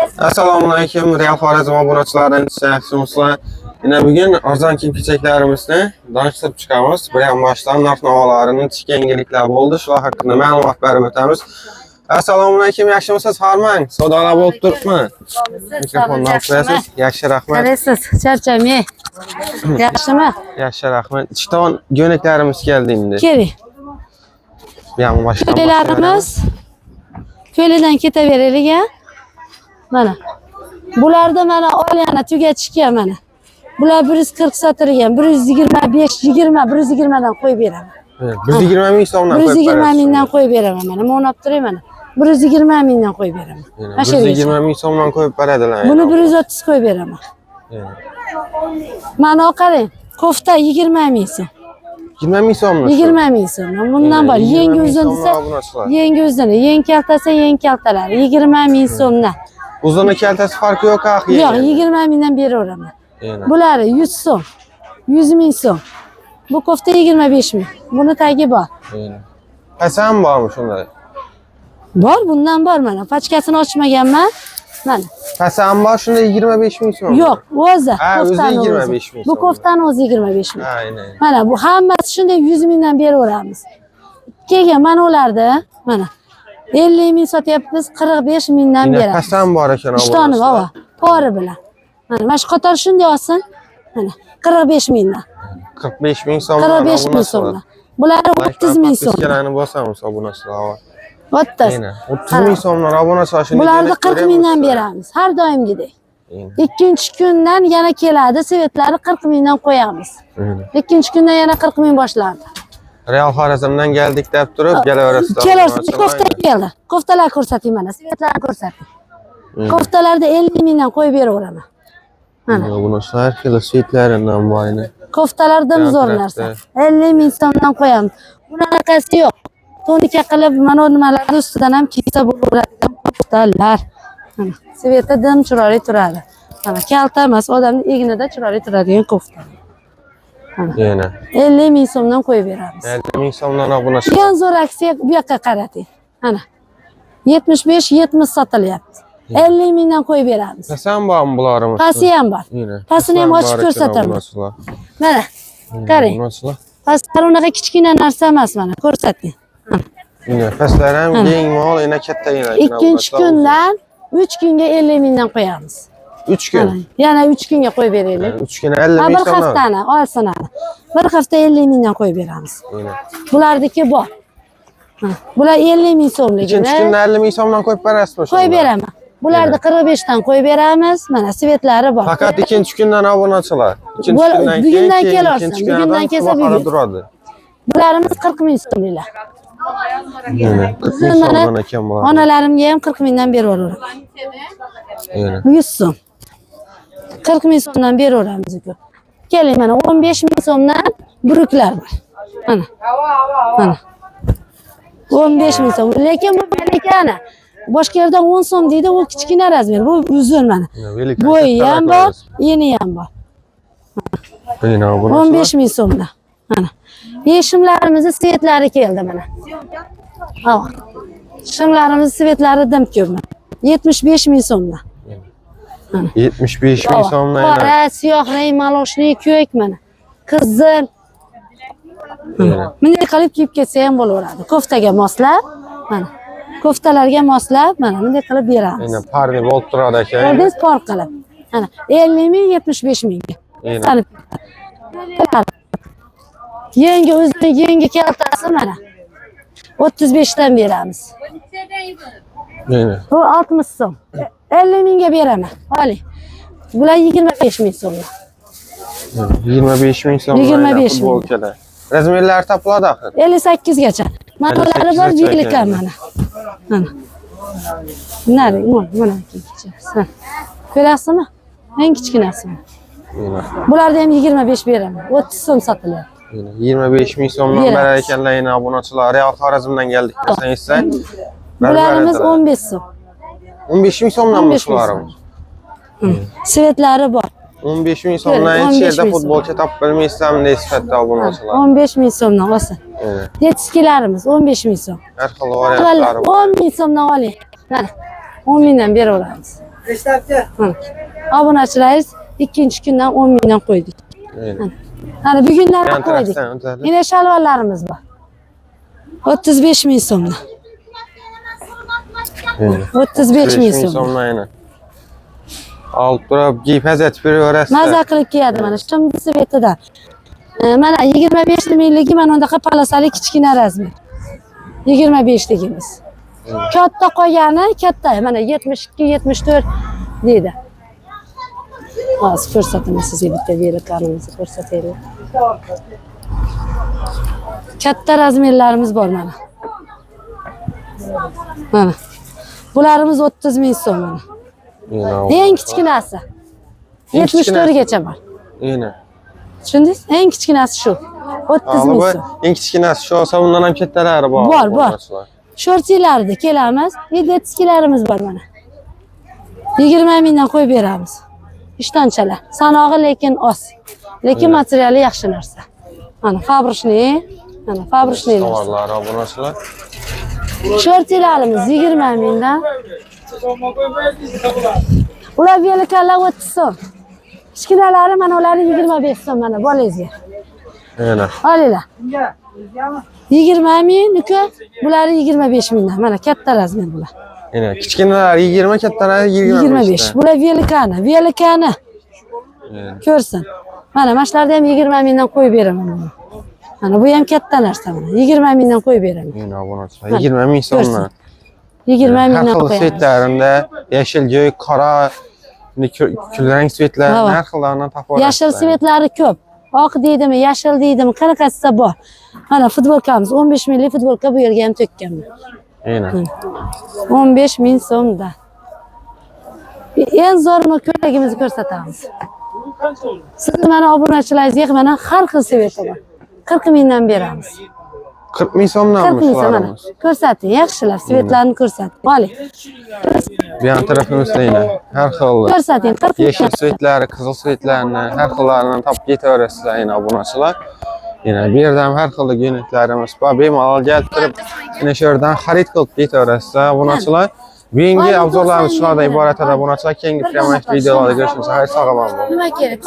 Assalomu alaykum, Real Xorazm obunachilari, yaxshimisizlar? Yine bugün arzon kiyim-kechaklarimizni danıştırıp chiqamiz. Bir ham boshdan narx-navolarini, yangiliklar bo'ldi. Shular haqida ma'lumot berib o'tamiz. Assalomu alaykum, yaxshimisiz? Harmang. Savdolar bo'lib turibmi? Mikrofonni olib qo'yasiz. Yaxshi, rahmat. Qaraysiz, charchamang. Yaxshimi? Yaxshi, rahmat. Ishton go'naklarimiz keldi endi. Keling. Bu ham boshdan Ko'ylarimiz ko'ylardan ketaveraylik a. Mana. Bularda mana olyana tugatishgan mana. Bular 140 sotilgan, 125, 20, 120 dan qo'yib beraman. 120 ming so'mdan qo'yib 120 berasiz. Mingdan qo'yib beraman mana. Mana olib turay mana. 120 mingdan qo'yib beraman. Yana Mana shu yergacha. 120 ming so'mdan qo'yib beradilar. Buni 130 qo'yib beraman. Yana. Mana qarang. Kofta 20 ming so'm. 20 ming so'mmi? 20 ming so'm. Bundan bor. 20 Yengi ming uzun so'mdan desa, obunachilar. yengi uzuni, yeng kaltasi, yeng kaltalari 20 ming so'mdan. Uzuni kaltasi farqi yo'q axir. Yo'q, 20 mingdan beraveraman. Yana. Bulari 100 so'm. 100 ming so'm. Bu kofta 25 ming. Buni tagi bor. Yana. Past ham bormi shunday? Bor, bundan bor mana. Pachkasini ochmaganman. Mana. Past ham bor shunday 25 ming so'm. Yo'q, o'zi. Ha, o'zi Koftani 25 ming Bu so'm. koftani o'zi 25 ming. Ha, aynan. Mana bu hammasi shunday 100 mingdan beraveramiz. Keyin mana ularni, mana 50 ming sotyapmiz, 45 mingdan Yine beramiz. past ham bor ekan. Ishtoni obunachilar. bor, pori bilan. Mana shu qator shunday olsin. Mana 45 mingdan. 45 ming so'mdan. 45 ming so'mdan. Bulari 30 ming so'm. Podpiskalarni bosamiz obunachilar. 30. Yana 30 ming so'mdan obunachilar shunday. Bularni jo'natib 40 mingdan ko'ryapmiz. beramiz. Har doimgidek. Yana. Ikkinchi kundan yana keladi, svetlari 40 mingdan qo'yamiz. Yana. Ikkinchi kundan yana 40 ming boshlanadi. Real Xorazmdan geldik deb turib kelaverasizlar. Kelaversin, obunachilar. kofta keldi. Koftalar ko'rsating mana, svetlarni ko'rsating. Yana. Koftalarda 50 mingdan qo'yib beraveraman. Mana. Obunachilar har xil svetlaridan bor yana. Koftalar dim Yan zo'r tarafda. narsa. 50 ming so'mdan qo'yamiz. Bunaqasi yo'q. Tonika qilib mana bu nimalarni ustidan ham kiysa bo'laveradi koftalar. Mana sveti dim chiroyli turadi. Mana kalta emas, odamning egnida chiroyli turadigan kofta. Yana. 50 ming so'mdan qo'yib beramiz. 50 ming so'mdan obunachilar. Eng zo'r aksiya bu yoqqa qarating. Mana 75 70 sotilyapti. 50 mingdan qo'yib beramiz. Past ham bormi bularimiz? Pasti ham bor. Yine. Pastini ham Past ochib bor ekan ko'rsataman. obunachilar. Mana qarang. Obunachilar. Pastlar unaqa kichkina narsa emas mana ko'rsating. Yine pastlar ham keng mol, yana katta yana. Ikkinchi kundan 3 kunga 50 mingdan qo'yamiz. 3 kun. Mana, yana 3 kunga qo'yib beraylik. 3 kun 50 Ha, ming bir so'mdan. haftani olsin hali. Bir hafta 50 mingdan qo'yib beramiz. Yine. Bularniki bor. Ha, bular 50 ming so'mligini Ikkinchi kunda 50 ming so'mdan qo'yib berasizmi shunda? qo'yib beraman. Bularni 45 dan qo'yib beramiz. Mana svetlari bor. Faqat ikkinchi kundan obunachilar. Ikkinchi kundan keyin Bugundan keyin kelarsin. ikkinchi Bugundan kundan kelsa xudo bugun. turadi. Bularimiz 40 ming so'mliklar. Yine 40 ming Mana so'mdan ekan bular. Onalarimga ham 40 mingdan beraveraman. Yine. 100 so'm. 40 ming so'mdan beraveramiz uka. Keling mana 15 ming so'mdan buruklar bor. Mana. Mana. 15 ming so'm. Lekin bu velikani. Boshqa yerda 10 so'm deydi, u kichkina razmer. Bu uzun mana. Yine velikan Bo'yi kattalar ham bor, ko'rasiz. eni ham bor. Yine obunachilar. 15 ming so'mdan. Mana. Yeshimlarimizni svetlari keldi mana. Ha. Shimlarimizni svetlari dim ko'p mana. 75 ming so'mdan. 75 ming so'mdan yana. Qora, siyoh rang, maloshli ko'k mana. Qizil. Yine. Bunday qilib kiyib ketsa ham bo'laveradi. Koftaga moslab, mana. Koftalarga moslab, mana bunday qilib beramiz. Yine parni bo'lib turadi ekan. Ko'rdingiz, por qilib. Mana 50 ming, 75 mingga. Yine. Sanib. Yangi o'zini yangi kaltasi mana. 35 dan beramiz. Yine. Bu 60 so'm. 50 mingga beraman. Oling. Bular 25 ming so'mdan. 25 ming so'mdan 25 ming. futbolkalar. Razmerlar topiladi axir. 58 gacha. Mana ular bor, 58 gacha velika ekan. mana. Mana. Nari, mana, mana kichkinasi. Ko'rasizmi? Eng kichkinasi. Yine. Bularda ham 25 beraman. 30 so'm sotilyapti. Yine 25 ming so'mdan Beramiz. berar ekanlar yine obunachilar. Real Xorazmdan geldik desangizlar. Bularimiz 15 so'm. 15 ming so'mdan 15 ming shularimiz. Svetlari bor. 15 ming so'mdan hech 15 yerda ming so'm. futbolcha topib bilmaysizlar bunday sifatda obunachilar. 15 ming so'mdan olsin. Yine. Yetskilarimiz 15 ming so'm. Har xil variantlari bor. 10 ming so'mdan oling. Mana 10 mingdan beraveramiz. Mana. Obunachilaringiz ikkinchi kundan 10 mingdan qo'ydik. Aynen. Mana bugundan Yan qo'ydik. tarafdan o'tadi. Yine shalvarlarimiz bor. 35 ming so'mdan. Aynen. 35 ming so'm. So'mdan aynen. Olib turib, giyib hazat beraverasiz. Maza qilib kiyadi mana shimdi svetidan. Mana 25 mingligi mana undaqa palasali kichkina razmer. 25ligimiz. Katta qolgani katta mana 72 74 deydi. Hozir ko'rsataman sizga bitta veliklarimizni ko'rsataylik. Katta razmerlarimiz bor mana. Mana. Bularimiz 30 ming so'm mana. Aynen. Eng kichkinasi. Eng kichkinasi. 74 gacha bor. Aynen. Tushundingiz? Eng kichkinasi shu. 30 ming Bu so'm. eng kichkinasi shu olsa bundan ham kattalari bor. Bor, bor. Obunachilar. Shortilarda kelamiz. Yetskilarimiz bor mana. 20 mingdan qo'yib beramiz. Ishtonchalar. Sanog'i lekin oz. Lekin materiali yaxshi narsa. Mana fabrishniy, mana fabrishniy narsa. Tovarlar obunachilar. Shortilarimiz 20 mingdan. Ular velikanlar 30 so'm. Kichkinalari mana ularni 25 so'm mana bolangizga. Aynen. Olinglar. 20 ming uka, bularni 25 mingdan. Mana katta razmer bular. Aynen. Kichkinalar 20, kattalari 25. 25. Bular velikani, velikani Aynen. ko'rsin. Mana shularda ham 20 mingdan qo'yib beraman buni. Mana bu ham katta narsa mana. 20 mingdan qo'yib beraman. Aynen obunachilar. 20 ming so'mdan. 20 Har mingdan xil qo'yamiz. svetlarında yeşil, göy, qora, kulrang svetlar, Ha. har xillaridan topib olasiz. Yashil svetlari ko'p. Oq deydimi, yashil deydimi, qanaqasida bor. Mana futbolkamiz 15 minglik futbolka bu yerga ham to'kkanman. Aynen. 15 ming so'mda. Eng zo'r ko'ylagimizni ko'rsatamiz. Sizni mana obunachilaringizga mana har xil sveti bor. 40 mingdan beramiz. 40 ming so'mdanmi 40 ming so'm mana. shularimiz? Ko'rsating, yaxshilab svetlarni ko'rsating. Oling. Bu yan tarafimizda yine har xil Ko'rsating 40 ming. yeşil svetləri, qızıl svetlərini, hər xillarından tapıb yetəvərəsizlər yenə obunaçılar. Yenə bir yerdən hər xil günlüklərimiz var. Bemalol gəlib turib, yenə şu yerdən xarid qılıb yetəvərəsizlər obunaçılar. Bugungi Ay, obzorlarimiz 90 shulardan ming iborat lira. obunachilar. Keyingi Bir premyera dona videolarda görüşürüz. Xayr, sog' omon bo'ling. Nima kerak?